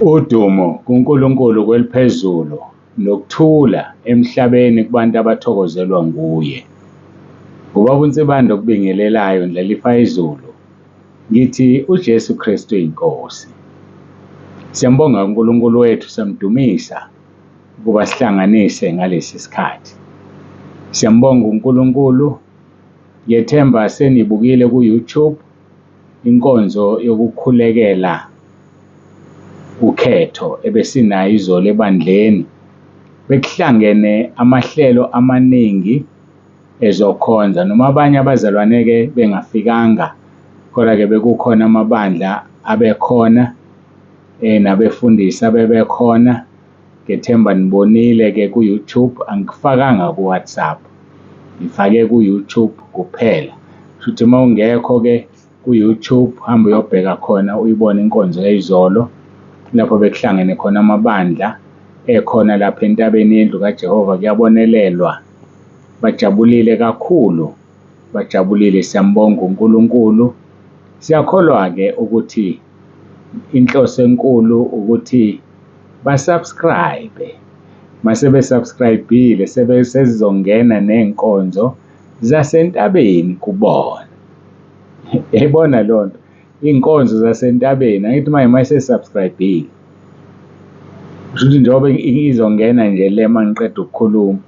Udumo kuNkulunkulu kweliphezulu nokuthula emhlabeni kubantu abathokozelwa nguye. Ubaba uNsibande okubingelelayo Ndlalifa yezulu, ngithi uJesu Kristu iNkosi. Siyambonga uNkulunkulu wethu, siyamdumisa ukuba sihlanganise ngalesi sikhathi. Siyambonga uNkulunkulu, ngiyethemba senibukile ku-YouTube inkonzo yokukhulekela ukhetho ebesinayo izolo ebandleni. Bekuhlangene amahlelo amaningi ezokhonza noma abanye abazalwane-ke bengafikanga, kodwa-ke bekukhona amabandla abekhona nabefundisi abebekhona. Ngethemba nibonile-ke ku-YouTube, angikufakanga ku-WhatsApp, ngifake ku-YouTube kuphela. Kushuthi uma ungekho-ke ku-YouTube, hamba uyobheka khona uyibone inkonzo yayizolo lapho bekuhlangene khona amabandla ekhona lapha entabeni yendlu kaJehova kuyabonelelwa. Bajabulile kakhulu, bajabulile, siyambonga uNkulunkulu. Siyakholwa-ke ukuthi inhloso enkulu ukuthi ba-subscribe. Mase be-subscribe-ile sezizongena ney'nkonzo zasentabeni kubona. Yayibona leyo nto, iy'nkonzo zasentabeni, angithi manje mase-subscribe-ile, kusho ukuthi njengoba izongena nje le uma ngiqeda ukukhuluma,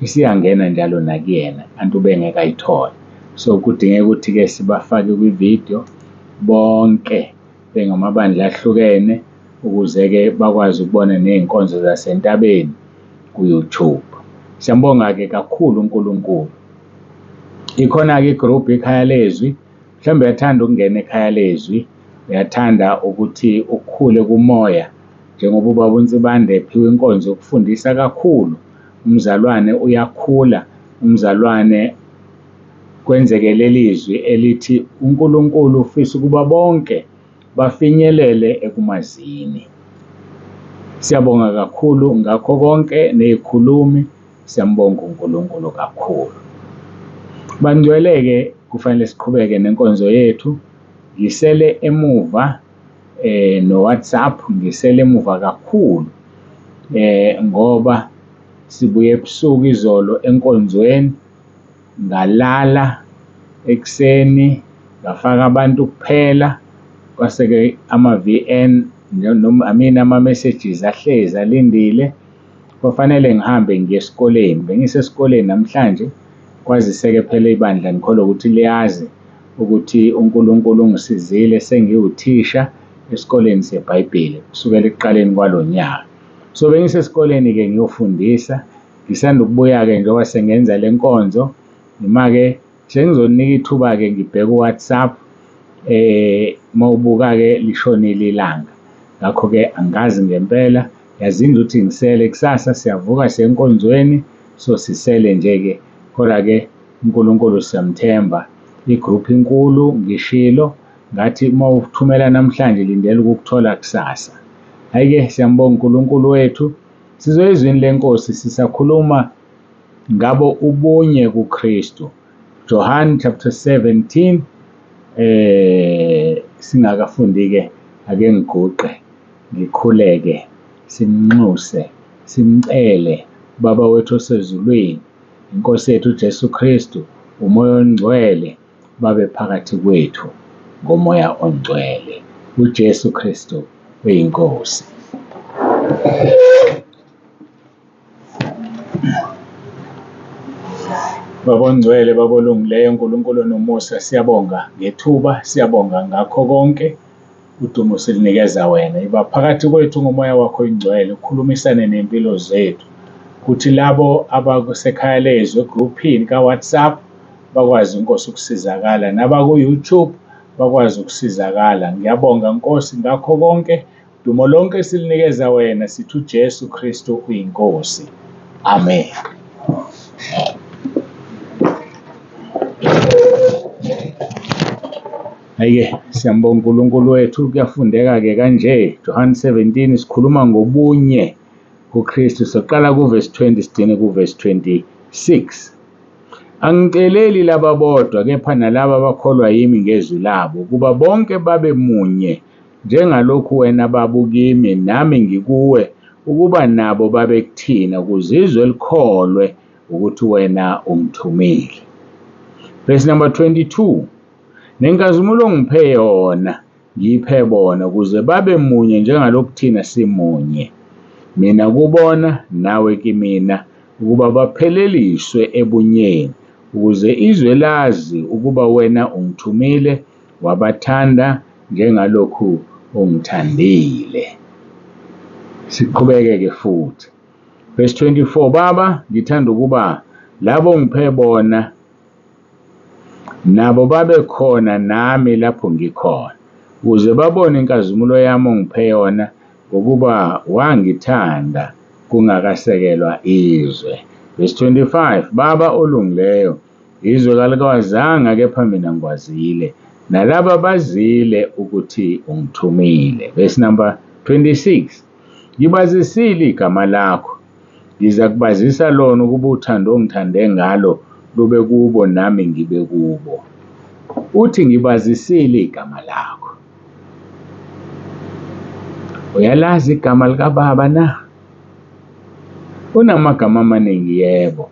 isiyangena njalo nakuyena, kanti ubengeke ayithole. So kudingeka ukuthi-ke sibafake kwividiyo bonke bengamabandla ahlukene ukuze-ke bakwazi ukubona ney'nkonzo zasentabeni ku-YouTube. Siyambonga-ke kakhulu uNkulunkulu. Ikhona-ke igruphu Ikhaya Lezwi, mhlawumbe uyathanda ukungena ekhaya lezwi, uyathanda ukuthi ukhule kumoya njengoba ubaba uNsibande ephiwe inkonzo yokufundisa kakhulu. Umzalwane uyakhula, umzalwane kwenzeke leli zwi elithi uNkulunkulu ufisa ukuba bonke bafinyelele ekumazini. Siyabonga kakhulu ngakho konke ney'khulumi, siyambonga uNkulunkulu kakhulu. Bangcwele-ke kufanele siqhubeke nenkonzo yethu. Ngisele emuva no-WhatsApp, ngisele emuva kakhulu ngoba sibuye ebusuku izolo enkonzweni, ngalala ekuseni, ngafaka abantu kuphela, kwase-ke ama-V_N noma I mean ama-messages ahlezi alindile. Kwafanele ngihambe ngiye esikoleni, bengisesikoleni namhlanje, kwazise-ke phela ibandla ngikholwa ukuthi liyazi ukuthi uNkulunkulu ungisizile sengiwuthisha esikoleni seBhayibheli kusukela ekuqaleni kwalo nyaka. So bengisesikoleni-ke ngiyofundisa, ngisanda ukubuya-ke njengoba sengenza le nkonzo, noma-ke sengizonika ithuba-ke ngibheke u-WhatsApp, mawubuka-ke lishonile ilanga. Ngakho-ke angazi ngempela, yazini ukuthi ngisele kusasa siyavuka siya enkonzweni, so sisele nje-ke, kodwa-ke uNkulunkulu siyamthemba. Igruphu inkulu ngishilo ngathi uma uthumela namhlanje lindela ukukuthola kusasa. Hhayi-ke siyambonga uNkulunkulu wethu. Sizwe ezwini lenkosi sisakhuluma ngabo ubunye kuKristu. John chapter 17 singakafundi-ke ake ngiguqe ngikhuleke simnxuse simcele Baba wethu osezulwini, iNkosi yethu uJesu Kristu, uMoya oNgcwele babe phakathi kwethu ngoMoya oNgcwele. UJesu Kristu uyiNkosi. Baba oNgcwele, Baba olungileyo, Nkulunkulu onomusa, siyabonga ngethuba, siyabonga ngakho konke. Udumo silunikeza wena. Iba phakathi kwethu ngomoya wakho oyingcwele, ukhulumisane ney'mpilo zethu. Kuthi labo abasekhaya lezwi egruphini ka-WhatsApp bakwazi Nkosi ukusizakala, nabaku-YouTube bakwazi ukusizakala. Ngiyabonga Nkosi ngakho konke. Dumo lonke silinikeza wena, sithi uJesu Kristu uyiNkosi. Amen. Hhayi-ke siyambonga uNkulunkulu wethu, kuyafundeka-ke kanje. John 17 sikhuluma ngobunye kuKristu. Soqala kuvesi 20 sigcine kuvesi 26. Angiceleli laba bodwa kepha nalaba abakholwa yimi ngezwi labo, ukuba bonke babe munye. Njengalokhu wena Baba ukimi, nami ngikuwe, ukuba nabo babe kuthina, ukuze izwe likholwe ukuthi wena ungithumile. Verse number 22. Nenkazimulo ongiphe yona ngiyiphe bona, ukuze babe munye njengalokhu thina simunye. Mina kubona, nawe kimina, ukuba bapheleliswe ebunyeni, ukuze izwe lazi ukuba wena ungithumile, wabathanda njengalokhu ungithandile. Siqhubeke-ke futhi. Verse 24, Baba, ngithanda ukuba labo ongiphe bona nabo babe khona nami lapho ngikhona, ukuze babone inkazimulo yami ongiphe yona, ngokuba wangithanda kungakasekelwa izwe. Verse 25, Baba olungileyo, izwe kalikwazanga kepha mina ngikwazile, nalaba bazile ukuthi ungithumile. Verse number 26, Ngibazisile igama lakho, ngiza kubazisa lona ukuba uthando ongithande ngalo lube kubo nami ngibe kubo. Uthi ngibazisile igama lakho. Uyalazi igama likaBaba na? Unamagama amaningi yebo.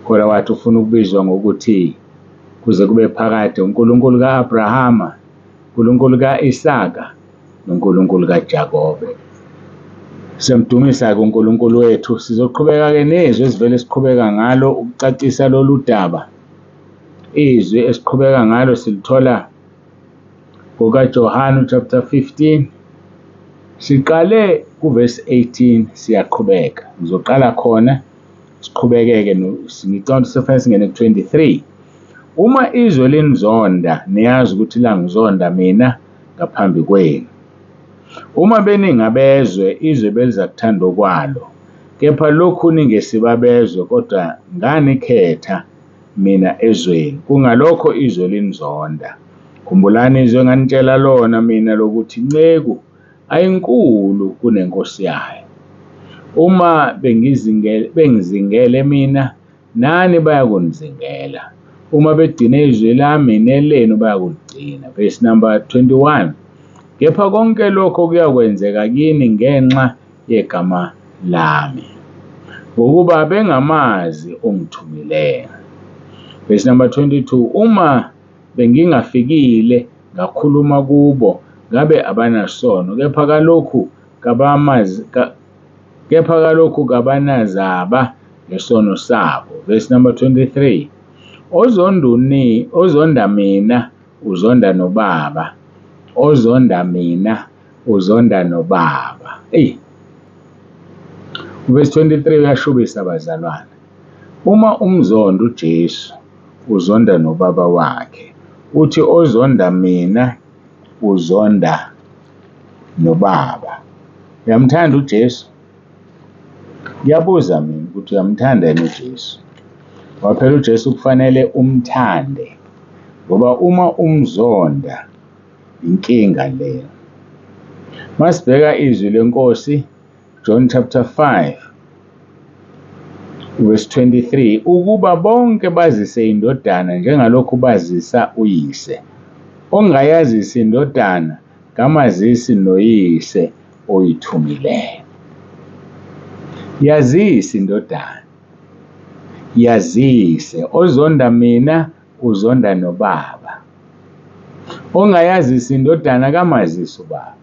Kodwa wathi ufuna ukubizwa ngokuthi kuze kube phakade uNkulunkulu ka-Abrahama, uNkulunkulu ka-Isaka noNkulunkulu kaJakobe. Siyamdumisa-ke uNkulunkulu wethu. Sizoqhubeka-ke nezwi esivele siqhubeka ngalo ukucacisa lolu daba. Izwi esiqhubeka ngalo silithola ngokaJohane chapter 15. Siqale kuverse 18 siyaqhubeka. Ngizoqala khona siqhubekeke, ngicabanga ukuthi sekufanele singene ku-23. Uma izwe linizonda, niyazi ukuthi langizonda mina ngaphambi kwenu. Uma beningabezwe, izwe beliza kuthanda okwalo. Kepha lokhu ningesibabezwe, kodwa nganikhetha mina ezweni. Kungalokho izwe linizonda. Khumbulani izwi enganitshela lona mina lokuthi inceku ayinkulu kunenkosi yayo. Uma bengizingele mina, nani bayakunizingela. Uma begcine izwi lami, nelenu bayakuligcina. Verse number 21. Kepha konke lokho kuyakwenzeka kini ngenxa yegama lami, ngokuba bengamazi ongithumileyo. Verse number 22. Uma bengingafikile ngakhuluma kubo, ngabe abanasono, kepha kalokhu kabamazi kepha kalokhu kabanazaba ngesono sabo. Verse number 23. Ozonda mina uzonda noBaba. Ozonda mina uzonda noBaba. Eyi. Verse 23 uyashubisa bazalwane. Uma umzonda uJesu, uzonda noBaba wakhe. Uthi ozonda mina uzonda noBaba. Uyamthanda uJesu? Ngiyabuza mina ukuthi uyamthanda yini uJesu? Ngoba phela uJesu kufanele umthande, ngoba uma umzonda inkinga leyo. Masibheka izwi lenkosi, John chapter 5 verse 23, ukuba bonke bazise indodana njengalokhu bazisa uyise. Ongayazisi indodana kamazisi noyise oyithumileyo. Yazise indodana, yazise. Ozonda mina uzonda noBaba. Ongayazisi indodana kamazisi uBaba.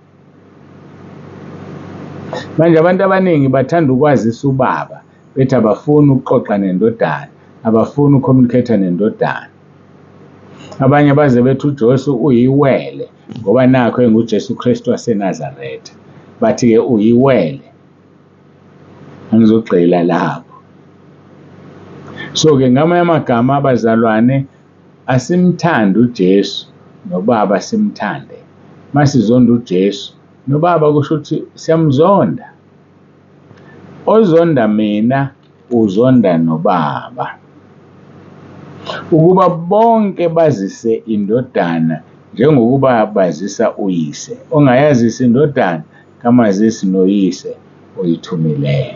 Manje abantu abaningi bathanda ukwazisa uBaba, bethi abafuni ukuxoxa nendodana, abafuni ukucommunicate nendodana. Abanye baze bethi uJesu uyiwele, ngoba nakho enguJesu Kristu waseNazaretha. Bathi-ke uyiwele. Angizogxila lapho. So-ke ngamanye amagama abazalwane, asimthande uJesu noBaba simthande. Masizonda uJesu noBaba kusho ukuthi siyamzonda. Ozonda mina uzonda noBaba. Ukuba bonke bazise indodana njengokuba bazisa uyise. Ongayazisi indodana kamazisi noyise oyithumileyo.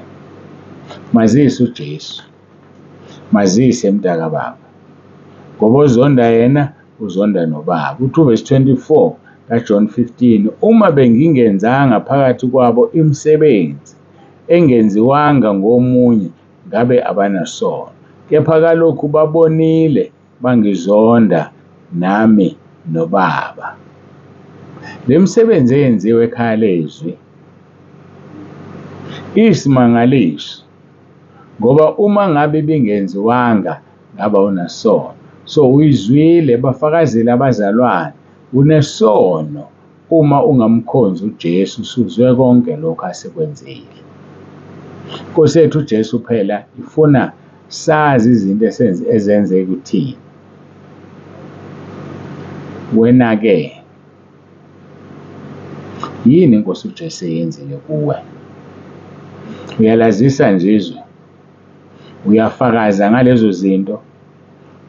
Mazise uJesu. Mazise mntakababa. Ngoba ozonda yena uzonda noBaba. Uthi uverse 24, kaJohn 15, uma bengingenzanga phakathi kwabo imisebenzi engenziwanga ngomunye, ngabe abanasono. Kepha kalokhu babonile, bangizonda nami noBaba. Le misebenzi eyenziwe ekhaya lezwi iyisimangaliso, ngoba uma ngabe ibingenziwanga ngabe awunasono. So uyizwile, bafakazile abazalwane, unesono uma ungamkhonzi uJesu. Usuzwe konke lokhu asekwenzile. Nkosi yethu uJesu phela ifuna sazi izinto ezenzeka kuthina. Wena-ke yini inkosi uJesu eyenzile kuwe? Uyalazisa nje izwe, uyafakaza ngalezo zinto.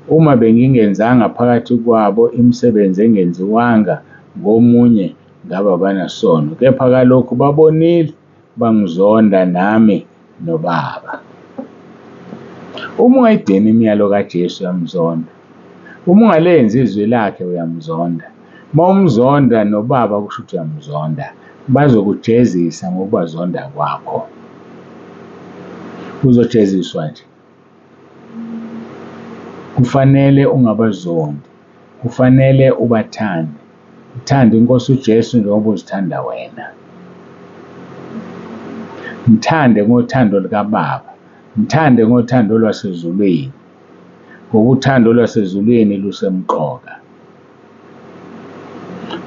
Uma bengingenzanga phakathi kwabo imisebenzi engenziwanga ngomunye, ngabe abanasono. Kepha kalokhu babonile, bangizonda nami noBaba. Uma ungayigcini imiyalo kaJesu, uyamzonda. Uma ungalenzi izwi lakhe, uyamzonda. Uma umzonda noBaba, kusho ukuthi uyamzonda. Bazokujezisa ngokubazonda kwakho. Uzojeziswa nje. Kufanele ungabazondi, kufanele ubathande. Uthande iNkosi uJesu njengoba uzithanda wena. Mthande ngothando lukaBaba, mthande ngothando lwasezulwini, ngoba uthando lwasezulwini lusemqoka.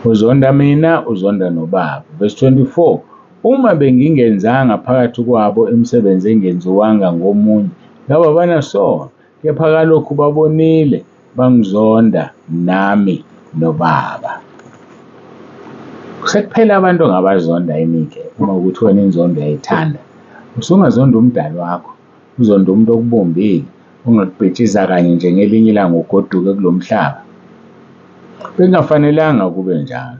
Uzonda mina, uzonda noBaba. Verse 24, uma bengingenzanga phakathi kwabo imisebenzi engenziwanga ngomunye, ngabe abanasono. Kepha kalokhu babonile, bangizonda nami noBaba. Sekuphela abantu ongabazonda yini-ke uma ukuthi wena inzondo uyayithanda? Usungazonda umdali wakho, uzonde umuntu okubumbile, ongakubhetshiza kanye nje ngelinye ilanga ugoduke kulo mhlaba. Bekungafanelanga kube njalo.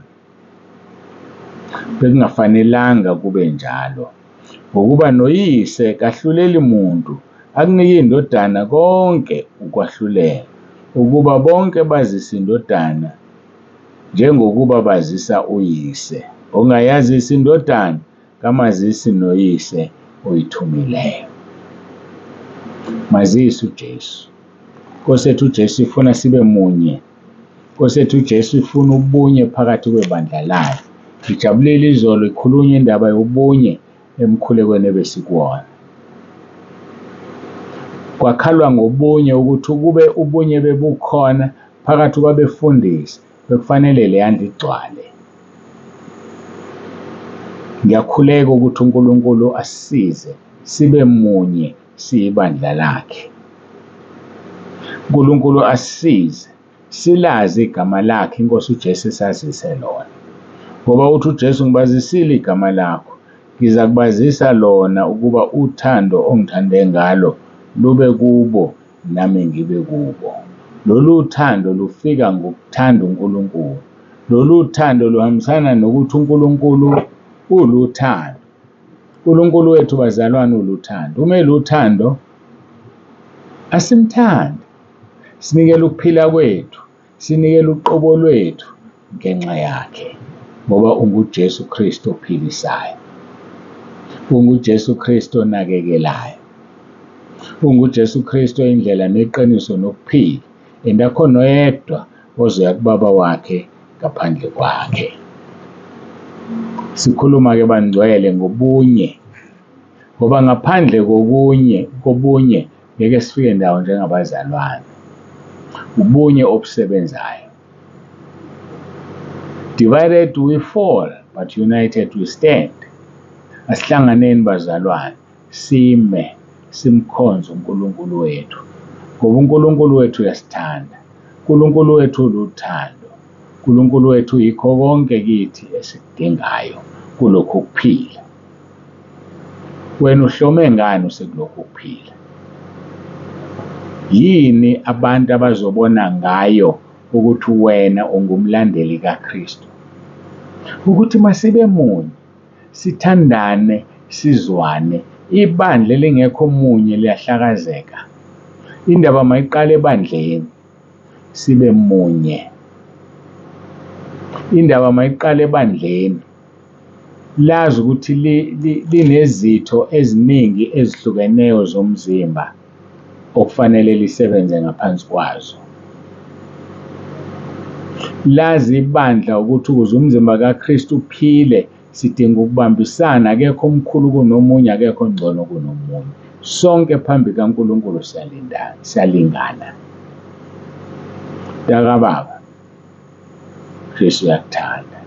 Bekungafanelanga kube njalo. Ngokuba noyise kahluleli muntu, akunike indodana konke ukwahlulela, ukuba bonke bazise indodana njengokuba bazisa uyise. Ongayazisi indodana kamazisi noyise oyithumileyo. Mazisi uJesu. Nkosi yethu uJesu ifuna sibe munye. Nkosi yethu uJesu ifuna ubunye phakathi kwebandla layo. Ngijabulile izolo ikhulunywa indaba yobunye emkhulekweni ebesikuwona. Kwakhalwa ngobunye ukuthi ukube ubunye bebukhona phakathi kwabefundisi, bekufanele le yandla igcwale. Ngiyakhuleka ukuthi uNkulunkulu asisize sibe munye siyibandla lakhe. uNkulunkulu asisize silazi igama lakhe, iNkosi uJesu esazise lona. Ngoba uthi uJesu, ngibazisile igama lakho, ngiza kubazisa lona ukuba uthando ongithande ngalo lube kubo nami ngibe kubo. Lolu thando lufika ngokuthanda uNkulunkulu. Lolu thando luhambisana nokuthi uNkulunkulu uluthando. uNkulunkulu wethu bazalwane uluthando. Uma eluthando, asimthande. Sinikele ukuphila kwethu, sinikele uqobo lwethu ngenxa yakhe, ngoba unguJesu Kristu ophilisayo. UnguJesu Kristu onakekelayo. UnguJesu Kristu indlela neqiniso nokuphila. And akho noyedwa ozoya kubaba wakhe ngaphandle kwakhe. Sikhuluma ke bangcwele ngobunye, ngoba ngaphandle kokunye kobunye ngeke sifike ndawo njengabazalwane. Ubunye obusebenzayo. Divided we fall, but united we stand. Asihlanganeni bazalwane, sime simkhonze uNkulunkulu wethu, ngoba uNkulunkulu wethu uyasithanda. uNkulunkulu wethu uluthando. uNkulunkulu wethu yikho konke kithi esikudingayo kulokhu kuphila. Wena uhlome ngani usekulokhu kuphila? Yini abantu abazobona ngayo ukuthi wena ungumlandeli kaKristu? Ukuthi masibe munye, sithandane, sizwane. Ibandla elingekho munye liyahlakazeka. Indaba mayiqale ebandleni, sibe munye. Indaba mayiqale ebandleni, lazi ukuthi linezitho eziningi ezihlukeneyo zomzimba okufanele lisebenze ngaphansi kwazo. Lazi ibandla ukuthi ukuze umzimba kaKristu uphile, sidinga ukubambisana, akekho omkhulu kunomunye, akekho ongcono kunomunye. Sonke phambi kaNkulunkulu siyalindana, siyalingana. Mntakababa, Kristu uyakuthanda.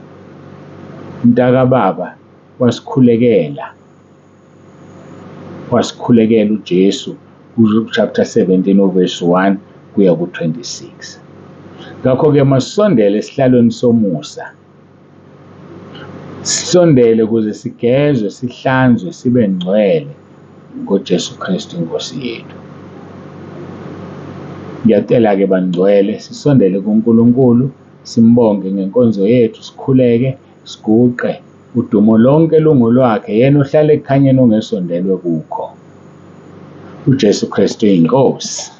Mntakababa, wasikhulekela. Wasikhulekela uJesu ku-chapter 17 uverse 1 kuya ku-26. Ngakho-ke masisondele esihlalweni somusa. Sisondele ukuze sigezwe, sihlanzwe, sibe ngcwele ngoJesu Kristu iNkosi yethu. Ngiyacela-ke bangcwele sisondele kuNkulunkulu, simbonge ngenkonzo yethu, sikhuleke, siguqe. Udumo lonke lungolwakhe, yena ohlala ekukhanyeni ongesondelwe kukho. UJesu Kristu iyiNkosi.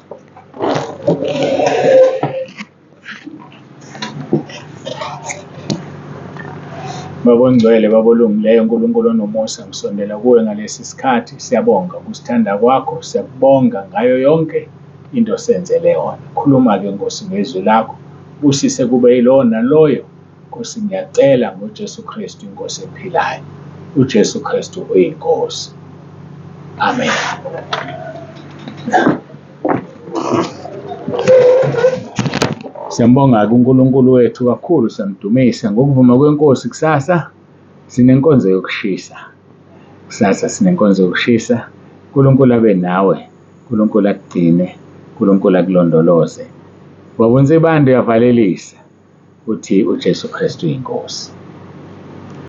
Baba ongcwele, Baba olungileyo, Nkulunkulu onomusa, ngisondela kuwe ngalesi sikhathi. Siyabonga ukusithanda kwakho, siyakubonga ngayo yonke into osenzele yona. Khuluma-ke Nkosi ngezwi lakho, busise kube yilowo naloyo. Nkosi ngiyacela ngoJesu Kristu iNkosi ephilayo. UJesu Kristu uyiNkosi. Amen. Siyambonga-ke uNkulunkulu wethu kakhulu, siyamdumisa ngokuvuma kweNkosi. Kusasa sinenkonzo yokushisa. Kusasa sinenkonzo yokushisa. uNkulunkulu abe nawe, uNkulunkulu akugcine, uNkulunkulu akulondoloze. Baba uNsibande uyavalelisa, uthi uJesu Kristu iNkosi.